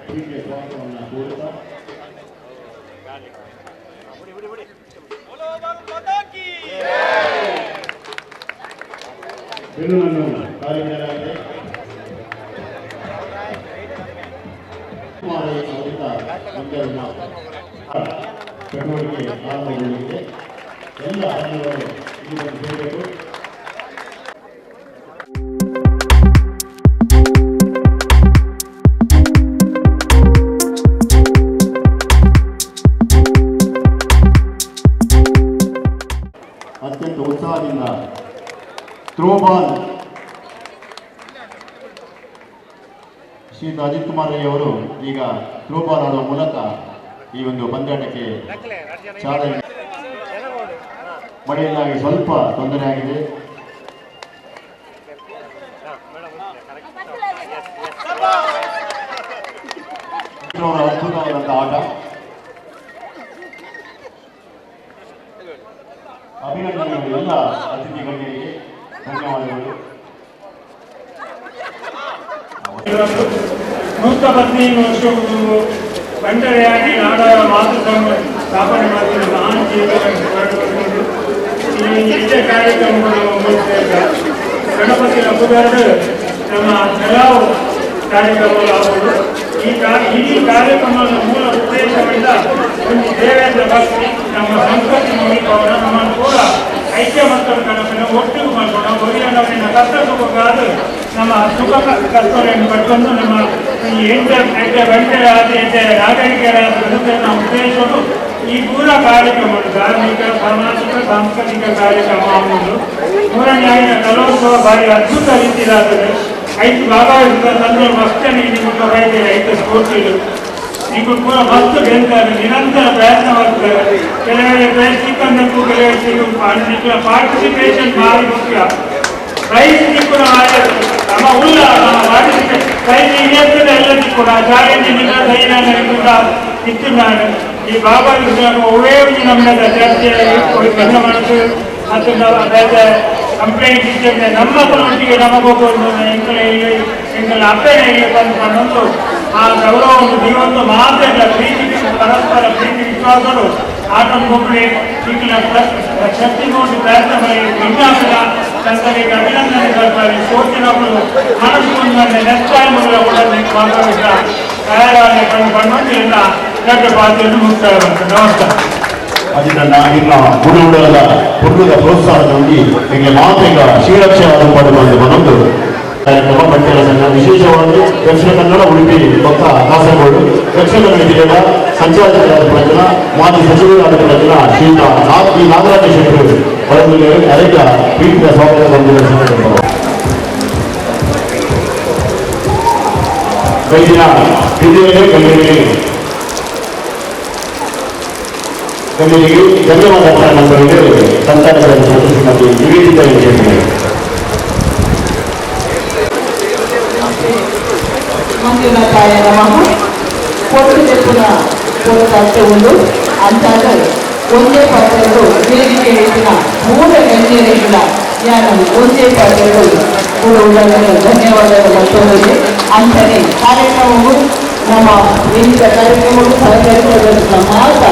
ಪ್ರೀತಿಯ ಸ್ವಾಗತವನ್ನು ಕೋರುತ್ತಾ ಬೆಲೂನನ್ನು ಕಾಲಿಡಲಾಗಿದೆ. ಅವರಿಂದ ಒಂದೆರಡು ಮಾತು. ಚಟುವಟಿಕೆ ಆರಂಭಗೊಳ್ಳಲಿದೆ. ಎಲ್ಲ ತಂಡಗಳು ಇಲ್ಲಿ ಬಂದು ಸೇರಬೇಕು. ಅತ್ಯಂತ ಉತ್ಸಾಹದಿಂದ ಥ್ರೋಬಾಲ್ ಶ್ರೀಯುತ ಅಜಿತ್ ಕುಮಾರ್ ರೈ ಅವರು ಈಗ ಥ್ರೋಬಾಲ್ ಆಡುವ ಮೂಲಕ ಈ ಒಂದು ಪಂದ್ಯಾಟಕ್ಕೆ ಚಾಲನೆ. ಮಳೆಯಿಂದಾಗಿ ಸ್ವಲ್ಪ ತೊಂದರೆ ಆಗಿದೆ. ಅವರ ಅದ್ಭುತವಾದಂತಹ ಆಟ. ಅಭಿನಂದನೆಗಳು ಎಲ್ಲ ಅತಿಥಿ ಗಣ್ಯರಿಗೆ, ಧನ್ಯವಾದಗಳು. 115 ವರ್ಷಗಳು ಬಂಟರೆಯಾಗಿ ನಾಡವರ ಮಾತೃಸಂಘ ಸ್ಥಾಪನೆ ಮಾಡಿದ ಮಹಾನ್ ಜೀವಿತ ಈ ನಿತ್ಯ ಕಾರ್ಯಕ್ರಮಗಳು ಗಣಪತಿ ಹಬ್ಬದ ನಮ್ಮ ಕೆಲವು ಕಾರ್ಯಕ್ರಮಗಳು ಆಗುವುದು. ಈ ಕಾರ್ಯಕ್ರಮದ ಮೂಲ ಉದ್ದೇಶವಿಂದ ಒಂದು ದೇವೇಂದ್ರ ಭಕ್ತಿ, ನಮ್ಮ ಸಂಸ್ಕೃತಿ ಮೂಲಕವನ್ನು ನಮ್ಮನ್ನು ಕೂಡ ಐಕ್ಯ ಮತ್ತು ಗಣಪನ ಒಟ್ಟಿಗೆ ಮಾಡಿಕೊಂಡು ಒರಿಯನವರಿನ ಕಷ್ಟ ಸುಖಕ್ಕಾದ ನಮ್ಮ ಸುಖ ಕಷ್ಟಗಳನ್ನು ಪಡ್ಕೊಂಡು ನಮ್ಮ ಈ ಎಂಟ ಎಂಟ ಬಂಟೆಯಾದ ಎಂಟ ನಾಗರಿಕರಾದ ನಮ್ಮ ಉದ್ದೇಶಗಳು ಈ ಪೂರ ಕಾರ್ಯಕ್ರಮಗಳು ಧಾರ್ಮಿಕ, ಸಾಮಾಜಿಕ, ಸಾಂಸ್ಕೃತಿಕ ಕಾರ್ಯಕ್ರಮ ಆಗುವುದು. ಮೂರನೇ ಕಲೋತ್ಸವ ಭಾರಿ ಅದ್ಭುತ ರೀತಿಯಾಗ್ತದೆ. ಐದು ಭಾಗವಹಿಸಿದ ತಂದೆ ಅಷ್ಟೇ ನಿಮ್ಮ ಬಯಕೆ ಐದು ಸ್ಫೂರ್ತಿಗಳು ನೀವು ಪೂರ ಮಸ್ತು ಗೆಲ್ತಾರೆ, ನಿರಂತರ ಪ್ರಯತ್ನ ಮಾಡ್ತಾರೆ. ಕೆಲವೆಡೆ ಪ್ರೈಸ್ ಸಿಕ್ಕಂದಕ್ಕೂ ಕೆಲವೆಡೆ ಸಿಗ ಪಾರ್ಟಿಸಿಪೇಷನ್ ಭಾರಿ ಮುಖ್ಯ. ಪ್ರೈಸ್ ಕೂಡ ನಮ್ಮ ಉಲ್ಲ ನಮ್ಮ ಪಾರ್ಟಿಸಿಪೇಟ್ ಪ್ರೈಸ್ ಇರ್ತದೆ ಎಲ್ಲದಕ್ಕೂ ಕೂಡ ಚಾಲೆಂಜ್ ದೈನ ಕೂಡ ಇತ್ತು. ಈ ಭಾಗವಹಿಸಿದ ಒವೇ ನಮ್ಮ ಚರ್ಚೆ ಬಂದ ಮನಸ್ಸು ಮತ್ತು ಬೇರೆ ಕಂಪ್ಲೇಂಟ್ ಇದ್ದರೆ ನಮ್ಮ ಒಟ್ಟಿಗೆ ನಮಗೋಗು ಎಂಕಲ ಇಲ್ಲಿ ಎಂಕಲ ಅಪ್ಪನೇ ಇಲ್ಲಿ ಬಂದು ಬಂದು ಆ ಗೌರವವನ್ನು ಜೀವಂತ ಮಾತ್ರ ಪ್ರೀತಿ, ಪರಸ್ಪರ ಪ್ರೀತಿ ವಿಶ್ವಾಸಗಳು ಆಟಂಕೊಬ್ಬಳಿ ಈಗಿನ ಶಕ್ತಿ ನೋಡಿ ಪ್ರಯತ್ನ ಮಾಡಿ ವಿಜ್ಞಾನದ ತಂದರಿಗೆ ಅಭಿನಂದನೆ ಸಲ್ಪಾಗಿ ಸೋಚಿನವರು ಮನಸ್ಸು ಮುಂದೆ ನೆಕ್ಸ್ಟ್ ಟೈಮ್ ಕೂಡ ಭಾಗವಹಿಸಿದ ತಯಾರಾಗಿ ಬಂದು ದೊಡ್ಡ ಪಾತ್ರೆಯನ್ನು ಮುಕ್ತಾಯ ಮಾಡ್ತಾರೆ. ನಮಸ್ಕಾರ. ಅಜಿತಣ್ಣ ಇನ್ನ ಗುರುಗಳ ಪುರ್ಣದ ಪ್ರೋತ್ಸಾಹದಲ್ಲಿ ಎಂಗೆ ಮಾತೆಗ ಶ್ರೀರಕ್ಷೆ ಬಂದು ಮನೊಂದು ಕಾರ್ಯಕ್ರಮ ಬಂಟೆರ ಸಂಘ ವಿಶೇಷವಾಗಿ ದಕ್ಷಿಣ ಕನ್ನಡ, ಉಡುಪಿ ಭಕ್ತ ಕಾಸರಗೋಡು, ದಕ್ಷಿಣ ಕನ್ನಡ ಜಿಲ್ಲೆಯ ಸಂಚಾಲಕರಾದ ಪ್ರಜನ ಮಾಜಿ ಸಚಿವರಾದ ಪ್ರಜನ ಶ್ರೀಯುತ ಪಿ ನಾಗರಾಜ ಶೆಟ್ಟರು ಬರಲಿದ್ದಾರೆ. ಅನೇಕ ಪ್ರೀತಿಯ ಸ್ವಾಗತ ಬಂದಿರುವ ವೈದ್ಯನ ಹಿರಿಯರೇ, ಗಣ್ಯರಿಗೆ ಗಣ್ಯರಿಗೆ ಧನ್ಯವಾದ ಅರ್ಪಣೆ ಸಂಚಾಲಕರ ಶ್ರೀಮತಿ ನಿವೇದಿತ ಶೆಟ್ಟಿ. ಮಂಜುನಾಥಾಯ ನಮಃ. ಪೊಟ್ಟು ತೆಪ್ಪುನ ಪೊರತಾಟೆ ಉಂಡು ಅಂತಾದ ಒಂದೇ ಪಾತ್ರಗಳು ವೇದಿಕೆ ಹೆಚ್ಚಿನ ಮೂಲ ಗಣ್ಯರಿಗಿಲ್ಲ ಯಾರು ಒಂದೇ ಪಾತ್ರಗಳು ಕೂಡ ಧನ್ಯವಾದಗಳು ಮತ್ತೊಂದಿಗೆ. ಅಂತಾನೆ ಕಾರ್ಯಕ್ರಮವು ನಮ್ಮ ವೇದಿಕೆ ಕಾರ್ಯಕ್ರಮವು ಸಹಕರಿಸಿದ ಮಾತ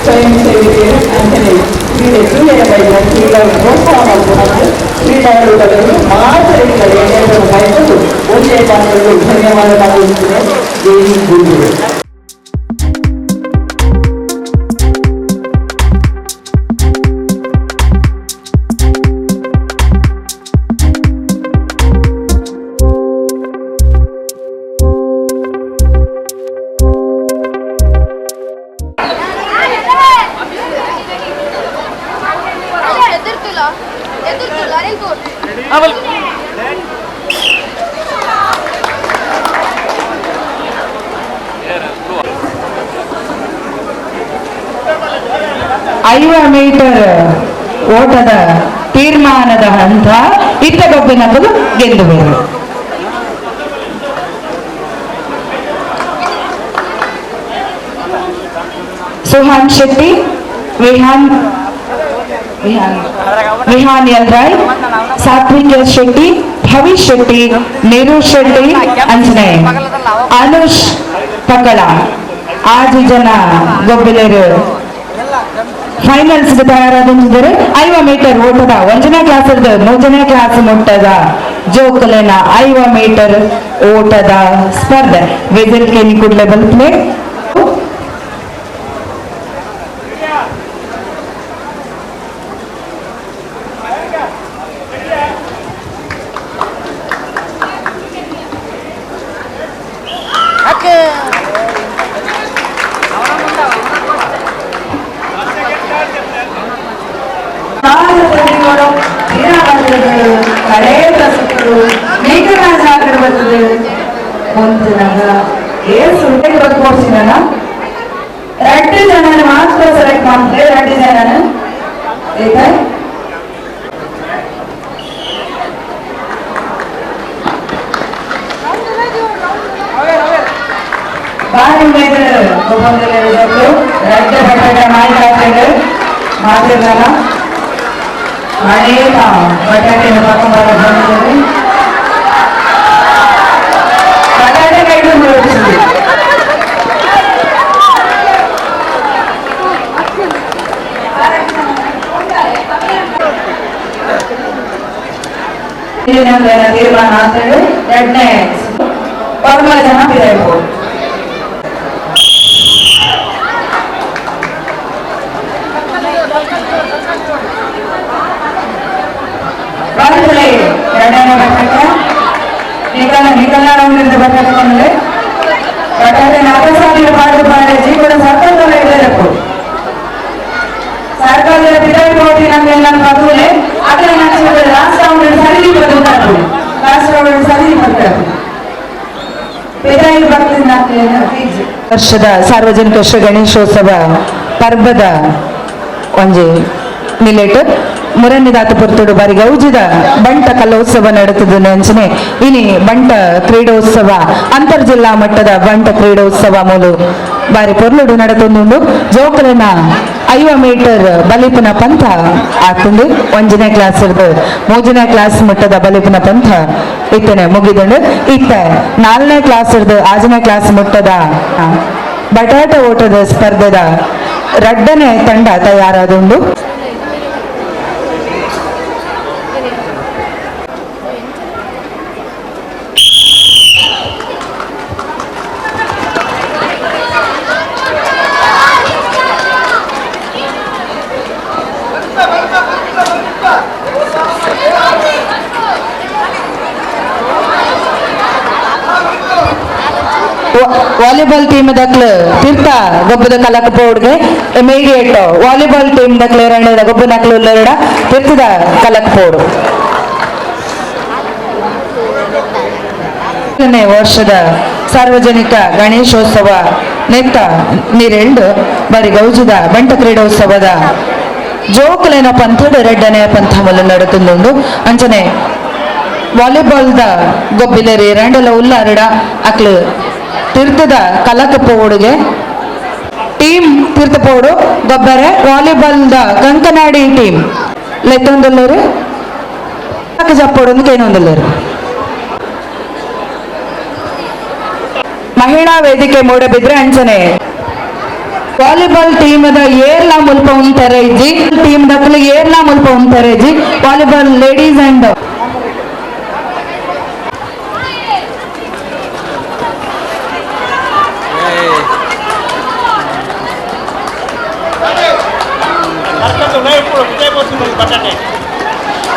ಸ್ವಯಂ ಸೇವಕಿಯರು ಅಂತಾನೆ ಕ್ರೀಡೆ ಕ್ರೀಡೆಯ ಬೈದ ಕ್ರೀಡಾ ಪ್ರೋತ್ಸಾಹ ಮಾಡಿಕೊಂಡು ಕ್ರೀಡಾಳುಗಳನ್ನು ಮಾತ್ರ ಎಲ್ಲರನ್ನು ಬಯಸಲು ಒಂದೇ ಪಾತ್ರಗಳು ಧನ್ಯವಾದ ಭಾಗವಹಿಸಿದೆ. ಜೈ ಗುರು. ಐವ ಮೀಟರ್ ಓಟದ ತೀರ್ಮಾನದ ಹಂತ ಇತ್ತ ಗೊಬ್ಬಿನಕುಲು ಗೆಲ್ಲುವರು. ಸುಹಾನ್ ಶೆಟ್ಟಿ, ವಿಹಾನ್ ವಿಹಾನ್ ವಿಹಾನ್ ಎಲ್ರಾಯ್, ಸಾತ್ವಿಕ್ ಎಸ್ ಶೆಟ್ಟಿ, ಭವಿಷ್ ಶೆಟ್ಟಿ, ನೀರು ಶೆಟ್ಟಿ, ಅಂಜನೆ ಅನುಷ್. Pakala ಆಜಿ ಜನ ಗೊಬ್ಬಿಲೇರು ಫೈನಲ್ಸ್ ತಯಾರಾದಿದ್ದಾರೆ. 50 ಮೀಟರ್ ಓಟದ 1ನೇ ಕ್ಲಾಸ್ 3ನೇ ಕ್ಲಾಸ್ ಮುಟ್ಟದ ಜೋಕುಲೆನ 50 ಮೀಟರ್ ಓಟದ ಸ್ಪರ್ಧೆ. ವಿಸಿಲ್ ಕೇನಿ ಕೂಡಲೇ ಬಲ್ಪ್ಲೆ. రెండు జనాన్ని మాత్రం సెలెక్ట్ ಮಾಡ್ತಾರೆ. 2 ಜನ ಆಯ್ತಾ? ಬಾರಿ ரெண்டு ಬಟಾಟೆ ಮಾತಾಡ್ತಾರೆ ಮಾತಿರಲ್ಲ ಅನೇಕ ಬಟಾಟೆ ಪಕ್ಕ ಬಟಾಟೆ ಕೈದು ತೀರ್ಮಾನ ಅಂತೇಳಿ ಎರಡನೇ ಪರ್ಮ ಜನ ಬೇಕು. ಎರಡನೇ ಬಟಾಟೆ ನಿಕಲ ನಿಕಲ ರೌಂಡ್ ಬಟಾಟೆ ಕೊಂಡ್ರೆ ಬಟಾಟೆ 4,000 ಪಾಡು ಪಾಡೇಜಿ ಕೂಡ ಸರ್ಕಾರದಲ್ಲ ಇಡಬೇಕು. ಸರ್ಕಾರದ ಬಿದಾಯಿ ಹೋಗಿ ನಮ್ಗೆಲ್ಲ ಬದಲೇ ಅದರ ನಂತರ ಲಾಸ್ಟ್ ರೌಂಡ್ ಸರಿ ಬದುಕಾದ್ರು ಲಾಸ್ಟ್ ರೌಂಡ್ ಸರಿ ಬರ್ತಾರೆ ಬಿದಾಯಿ ಬರ್ತೀನಿ. ವರ್ಷದ ಸಾರ್ವಜನಿಕ ಶ್ರೀ ಗಣೇಶೋತ್ಸವ ಪರ್ವದ ಒಂಜಿ ನಿಲೆಟ್ ಮುರನ್ನಿದಾತ ಪುರ್ತುಡು ಬಾರಿ ಗೌಜಿದ ಬಂಟ ಕಲೋತ್ಸವ ನಡೆತದ ಅಂಚನೆ ಇನಿ ಬಂಟ ಕ್ರೀಡೋತ್ಸವ ಅಂತರ್ಜಿಲ್ಲಾ ಮಟ್ಟದ ಬಂಟ ಕ್ರೀಡೋತ್ಸವ ಮೂಲು ಬಾರಿ ಪೊರ್ಲುಡು ನಡೆತೊಂದುಂಡು. ಜೋಕುಲೆನ 50 ಮೀಟರ್ ಬಲಿಪುನ ಪಂಥ ಆತುಂಡು. 1ನೇ ಕ್ಲಾಸ್ 3ನೇ ಕ್ಲಾಸ್ ಮಟ್ಟದ ಬಲಿಪುನ ಪಂಥ ಇತ್ತನೆ ಮುಗಿದುಂಡು. ಇತ್ತ 4ನೇ ಕ್ಲಾಸ್ 6ನೇ ಕ್ಲಾಸ್ ಮಟ್ಟದ ಬಟಾಟೆ ಓಟದ ಸ್ಪರ್ಧೆದ 2ನೇ ತಂಡ ತಯಾರಾದುಂಡು. ವಾಲಿಬಾಲ್ ಟೀಮ್ ದಕ್ಲು ತೀರ್ಥ ಗೊಬ್ಬದ ಕಲಕ ಪೋಡ್ಗೆ immediate volleyball team ದಕ್ಲು ಎರಡು ಗೊಬ್ಬ ನಕ್ಲು ಉಲ್ಲರಡ ತೀರ್ಥದ ಕಲಕ ಪೋಡು. ವರ್ಷದ ಸಾರ್ವಜನಿಕ ಗಣೇಶೋತ್ಸವ ನೆತ್ತ ನೀರೆಂಡು ಬಾರಿ ಗೌಜದ ಬಂಟ ಕ್ರೀಡೋತ್ಸವದ ಜೋಕುಲೆನ ಪಂಥಡು 2ನೇ ಪಂಥ ಮೂಲ ನಡತುಂದುಂಡು. ಅಂಚನೆ ವಾಲಿಬಾಲ್ದ ಗೊಬ್ಬಿಲರಿ ರಂಡಲ ಉಲ್ಲಾರಡ ಅಕ್ಲು ತೀರ್ಥದ ಕಲಕ ಪೋಡುಗೆ ಟೀಮ್ ತೀರ್ಥ ಪೋಡು ಗೊಬ್ಬರ ವಾಲಿಬಾಲ್ದ ಕಂಕನಾಡಿ ಟೀಮ್ ಲೆತ್ತೊಂದುಲ್ಲೇರು ಜಪ್ಪೋಡು ಕೇನೊಂದುಲ್ಲೇರು. ಮಹಿಳಾ ವೇದಿಕೆ ಮೂಡಬಿದ್ರೆ ಅಂಚನೆ ವಾಲಿಬಾಲ್ ಟೀಮ್ದ ಏರ್ಲಾ ಮುಲ್ಪ ಉಂತಾರೆ ಇಜ್ಜಿ ಟೀಮ್ ದಕ್ಕಲು ಏರ್ಲಾ ಮುಲ್ಪ ಉಂತಾರೆ ಇಜ್ಜಿ volleyball ladies and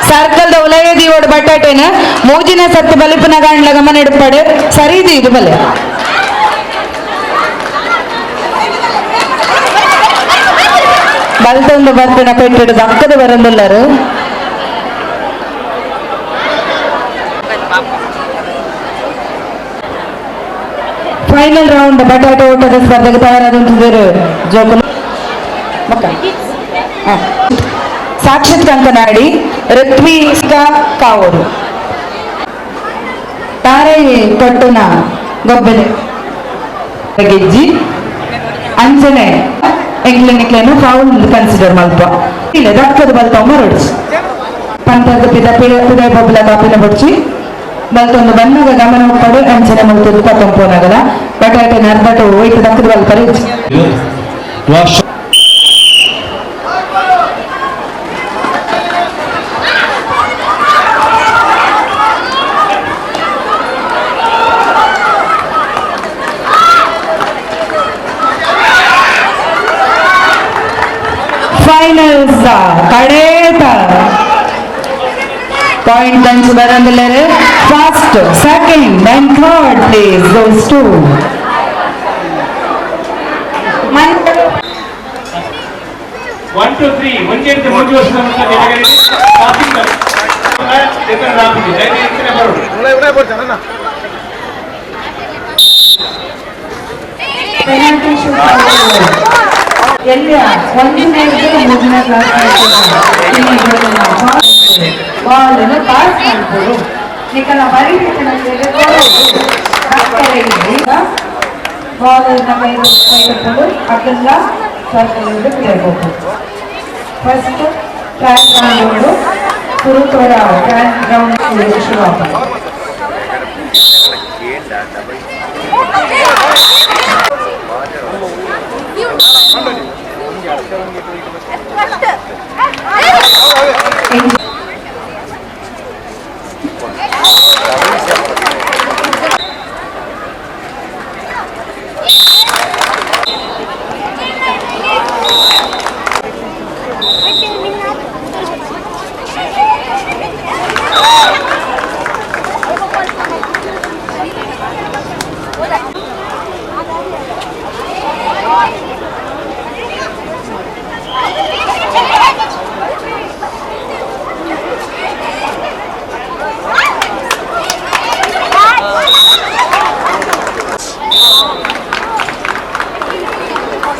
ಸರ್ಕಲ್ದ ಉಲಯದಿ ಓಡ್ ಬಟಾಟೆನ ಮೂಜಿನ ಸತ್ತು ಬಲಿಪುನ ಗಾಂಡ್ಲ ಗಮನ ಇಡ್ಪಾಡು ಸರಿದಿ ಇದು ಬಲೆ ಬಲ್ತೊಂದು ಬರ್ಪಿನ ಪೆಟ್ಟಿಡು ದಕ್ಕದ ಬರಂದುಲ್ಲರು. ಫೈನಲ್ ರೌಂಡ್ ಬಟಾಟೆ ಓಟದ ಸ್ಪರ್ಧೆಗೆ ತಯಾರಾದಂತಿದ್ದರು ಜೋಕುಲು. ಸಾಕ್ಷಿತ್ ಕಂಕನಾಡಿ, ಋತ್ವಿಕಾ ಕಾವೂರು, ತಾರೆ ಕಟ್ಟುನ ಗೊಬ್ಬೆಲೆ ಗೆಜ್ಜಿ ಅಂಚನೆ ಎಂಕ್ಲೆನಿಕ್ಲೇನು ಫೌಲ್ ಕನ್ಸಿಡರ್ ಮಲ್ಪ ಇಲ್ಲ ದಕ್ಕದ ಬಲ್ತ ಮರಡ್ಚಿ ಪಂಥದ ಪಿದ ಪಿದ ಪಿದ ಬೊಬ್ಬಲ ಕಾಪಿನ ಬಡ್ಚಿ ಬಲ್ತೊಂದು ಬನ್ನಗ ಗಮನ ಉಪ್ಪಡು ಅಂಚನೆ ಮುಲ್ತುದು ಪತ್ತೊಂಪೋನಗಲ ಬಟಾಟೆ ನರ್ದಟು ಒಯ್ತು ದಕ್ಕದ ಬಲ್ ಪರಿ ಫೈನಲ್ಸ್ ಕಡೇತ ಪಾಯಿಂಟ್ ಅಂಚು ಬರಂದಿಲ್ಲರೆ first second and third place goes to 1 2 3 ಒಂಜೆಂಟು ಮೂರು ವರ್ಷದ ಪಾಸಿಂಗ್ ಪೆನಾಲ್ಟಿ ಶೂಟ್ ಎಲ್ಲಿಯ ಒಂದನೇ ಮೂರನೇ ಕ್ಲಾಸ್ ಬಾಲ್ ಪಾಸ್ ಮಾಡ್ಬೋದು ನಿಕಲ ಬಾಲ್ ಕೈ ಅದೆಲ್ಲ ಸರ್ಕಲ್ ಕೇಳ್ಬೋದು. ಫಸ್ಟ್ ಟ್ರ್ಯಾಕ್ ರೌಂಡ್ ಕುರುತೋರ ಟ್ರ್ಯಾಕ್ ರೌಂಡ್ ಶುರುವಾಗ್ತದೆ.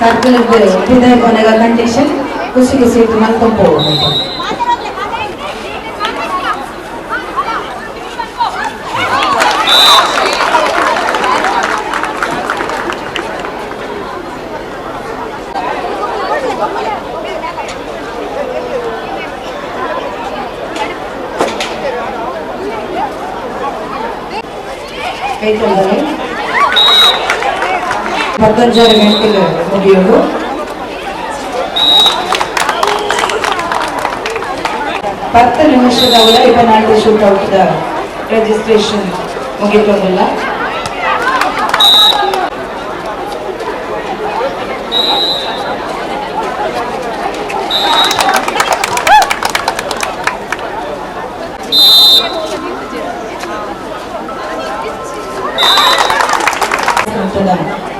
ಸರ್ಕಲ್ ಕೊನೆಗ ಕಂಡೀಷನ್ ಖುಷಿ ಖುಷಿ ಇಟ್ಟು ಮಲ್ಕೊಂಡ್ ಹೋಗ್ಬೇಕು. ಪತ್ತೊಂಜಾರು ಗಂಟೆಗೆ ಮುಗಿಯೋದು. 10 ನಿಮಿಷದ ಒಳಗೆ ಪೆನಾಲ್ಟಿ ಶೂಟ್ ಔಟ್ ರಿಜಿಸ್ಟ್ರೇಷನ್ ಮುಗಿತೋದಿಲ್ಲ.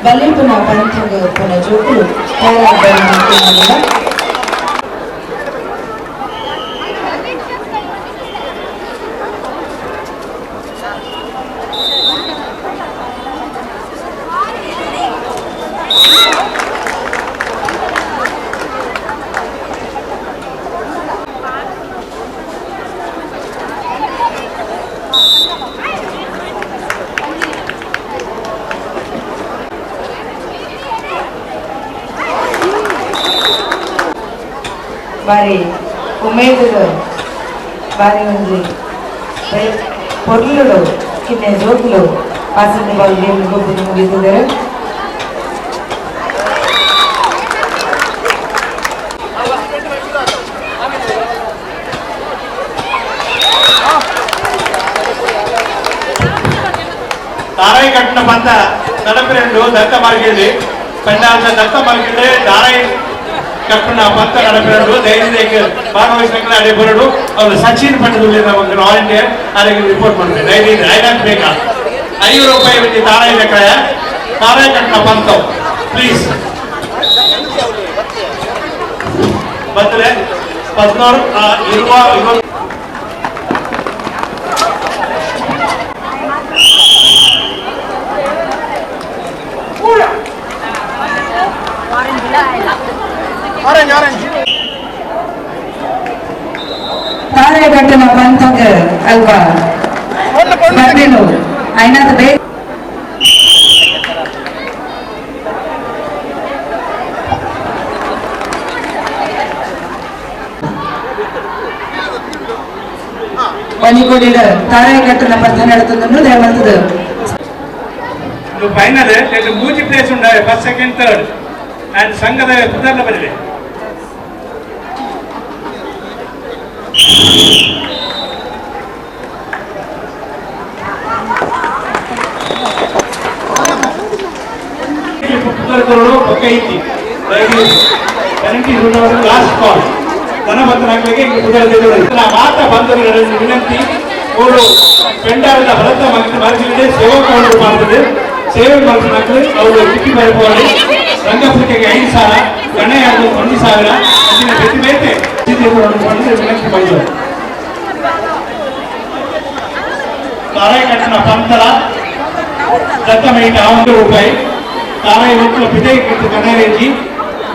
ಬಲಿಪುನ ಪಂಥಗ ಪುನ ಜೋಕುಲು ತಯಾರಾದ ಬಾರಿ ಉಮೇದದ ಬಾರಿ ಒಂಜಿ ಪೊರ್ಲುಡು ಕಿನ್ನೆ ಜೋಕುಲು ಪಾಸಿಂಗ್ ಬಾಲ್ ಗೇಮ್ ಗೊಬ್ಬು ಮುಗಿತಿದ್ದಾರೆ. ತಾರಾಯಿ ಕಟ್ಟಿನ ಪಂತ ನಡಪಿರೆಂಡು ದತ್ತ ಮಾರ್ಗಿಳ್ಳಿ ಪೆಂಡಾಲ್ದ ದತ್ತ ಮಾರ್ಗಿಳ್ಳಿ ತಾರಾಯಿ ಕಟ್ಟುನ ಪಂತ ನಡಪಿರೆಂಡು ದಯವಿಟ್ಟು ಭಾಗವಹಿಸಿದ ಅದೇ ಬರಡು ಅವರು ಸಚಿನ್ ಪಟ್ಟದಲ್ಲಿ ಒಂದು ವಾಲಂಟಿಯರ್ ಅದಕ್ಕೆ ರಿಪೋರ್ಟ್ ಮಾಡಿದೆ. ದಯವಿಟ್ಟು ಐದಾಕ್ ಬೇಕಾ 5 ರೂಪಾಯಿ ಒಂದು ತಾರಾಯಿ ಲೆಕ್ಕ ತಾರಾಯಿ ಕಟ್ಟಿನ ಪಂತ ಪ್ಲೀಸ್ ಬಂದರೆ 16 ಇರುವ ತಾರೆಗಟ್ಟನ ಪಂಥಗ ಅಲ್ವಾ ಬರ್ದೇನು ಐನಾದ ಬೇಗ ಒಂಜಿ ತಾರಾಯಿ ಕಟ್ಟುನ ಪಂಥ ನಡತುಂಡು ದಯಮಲ್ತದು ಫೈನಲ್ ಮೂಜಿ ಪ್ಲೇಸ್ ಉಂಡು ಫಸ್ಟ್ ಸೆಕೆಂಡ್ ಥರ್ಡ್ ಅಂಡ್ ಸಂಘದ ಪುದರ್ಲ ಬರಲಿ ಲಾಸ್ಟ್ ಕಾಲ್ ಧನಭದ್ರನಾಗಲಿಗೆ ಮಾತ ಬಂಧುಗಳ ವಿನಂತಿ ಅವರು ಪೆಂಡಾರದ ಭರತ ಮರಜಿಗೆ ಸೇವಕರು ಮಾಡ್ತದೆ ಸೇವೆ ಮಾಡ್ತಾರೆ ಅವರು ಟಿಕ್ಕಿ ಬರಬಹುದು ರಂಗಪುರಕ್ಕೆ 5,000 ಗಣಯಾಗ 1,000 ಅಂಚಿನ ಬೇತೆ ಬೇತೆ ವಿನಂತಿ ಬಂದರು ತಾರಾಯಿ ಕಟ್ಟಣ ಪಂತಲ ದತ್ತಮೈಟ 1 ರೂಪಾಯಿ ತಾರಾಯಿ ಒಟ್ಟು ಪಿದೆ ಗಣರೇಜಿ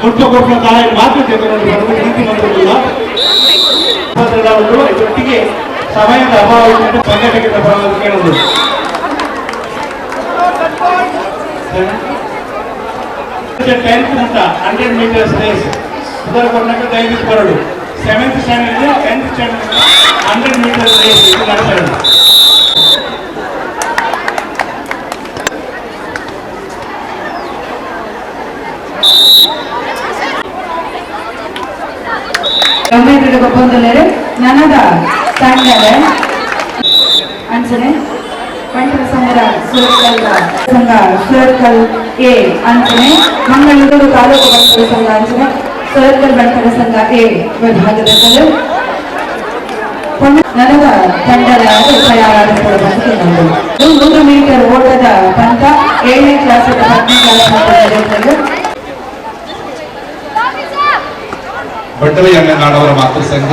ಗುರ್ತು ಕೊಟ್ಟು ತಾರಾಯಿ ಮಾತ್ರ ತೆಗೆದುಕೊಂಡು ವಿನಂತಿ ಬಂದಿರಲಿಲ್ಲ. ಇದರೊಟ್ಟಿಗೆ ಸಮಯದ ಅಭಾವ ಸಂಘಟಕರ ಪರವಾಗಿ ಕೇಳುವುದು. 10th ಅಂತ 100 ಮೀಟರ್ಸ್ ರೇಸ್ ಉತ್ತರ ಕರ್ನಾಟಕ ದಯವಿಟ್ಟು ಬರಡು. 7th standard 10th standard 100 meters race ಇದು ನಡ್ತಾರೆ. ಒಪ್ಪಂದಲೇರು ನನದ ತಂಡದ ಅಂಚನೆ ಬಂಟರ ಸಂಘದ ಸುರತ್ಕಲ್ ಸಂಘ ಸುರತ್ಕಲ್ ಎ ಅಂಚನೆ ಮಂಗಳೂರು ತಾಲೂಕು ಬಂಟರ ಸಂಘ ಅಂಚನೆ ಸುರತ್ಕಲ್ ಬಂಟರ ಸಂಘ ಎ ವಿಭಾಗದ ನನದ ತಂಡದ ತಯಾರಾದ 100 ಮೀಟರ್ ಓಟದ ಪಂಥ 7ನೇ ಕ್ಲಾಸ್ 10ನೇ ಕ್ಲಾಸ್ ಬಂಟರ ನಾಡವರ ಮಾತೃ ಸಂಘ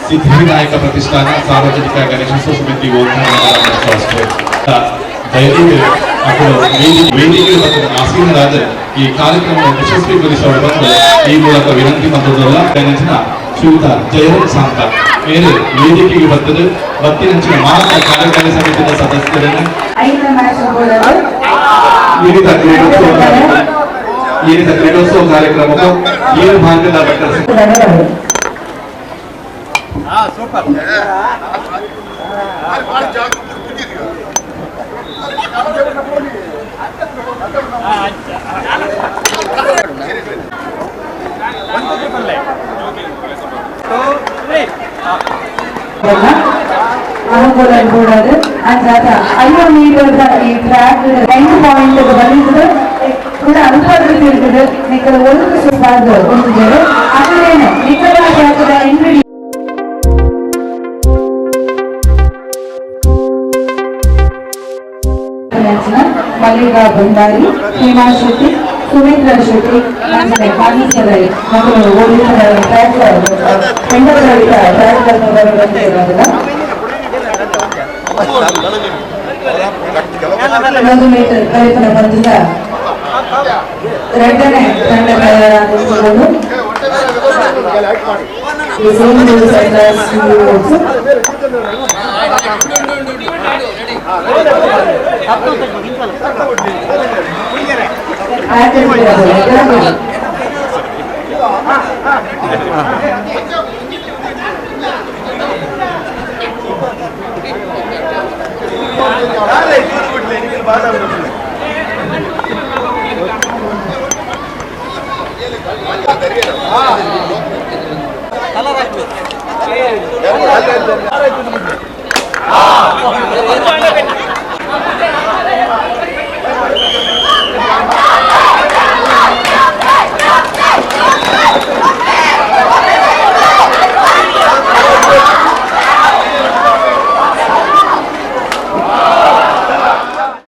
ಸಿದ್ಧಿವಿನಾಯಕ ಪ್ರತಿಷ್ಠಾನ ಸಾರ್ವಜನಿಕ ಗಣೇಶೋತ್ಸವ ಸಮಿತಿ ದಯವಿಟ್ಟು ವೇದಿಕೆ ಮತ್ತು ಆಸೀನರಾದ ಈ ಕಾರ್ಯಕ್ರಮ ಯಶಸ್ವಿಗೊಳಿಸುವ ಬಂದು ಈ ಮೂಲಕ ವಿನಂತಿ ಮಾಡಿದಲ್ಲ. ಶ್ರೀಯುತ ಜಯರಾಮ್ ಸಾಂತ ಮೇಲೆ ವೇದಿಕೆಗೆ ಬರ್ತದೆ ಬತ್ತಿನಂಚಿನ ಮಾತ್ರ ಕಾರ್ಯಕಾರಿ ಸಮಿತಿಯ ಸದಸ್ಯರನ್ನು ಈ ಕ್ರೀಡೋತ್ಸವ ಕಾರ್ಯಕ್ರಮದ 7 ಭಾಗದ ಬಂಟರ ಅಂಚಾತ 5 ಮೀಟರ್ ಈ ಟ್ರ್ಯಾಕ್ 9 ಪಾಯಿಂಟ್ ಬಂದಿದ್ದು ಕೂಡ ಅನುಪಾತದಲ್ಲಿ ಇರ್ತದೆ. ನಿಕ್ಕದ ಒಂದು ಸುಪಾದ ಒಂದು ಅದೇನು ನಿಕ್ಕದ ಟ್ರ್ಯಾಕ್ದ ಎಂಟ್ರಿ ಮಲ್ಲಿಕಾ ಭಂಡಾರಿ, ಹೇಮಾ ಶೆಟ್ಟಿ, ಸುಮಿತ್ರಾ ಶೆಟ್ಟಿ ಮತ್ತು ಟ್ರ್ಯಾಕ್ 1 ಮೀಟರ್ ಕಲಿಪನ ಬಂದಿದ್ದ ಎರಡನೇ ತಂಡ ತಯಾರಾಗಿರುವುದು.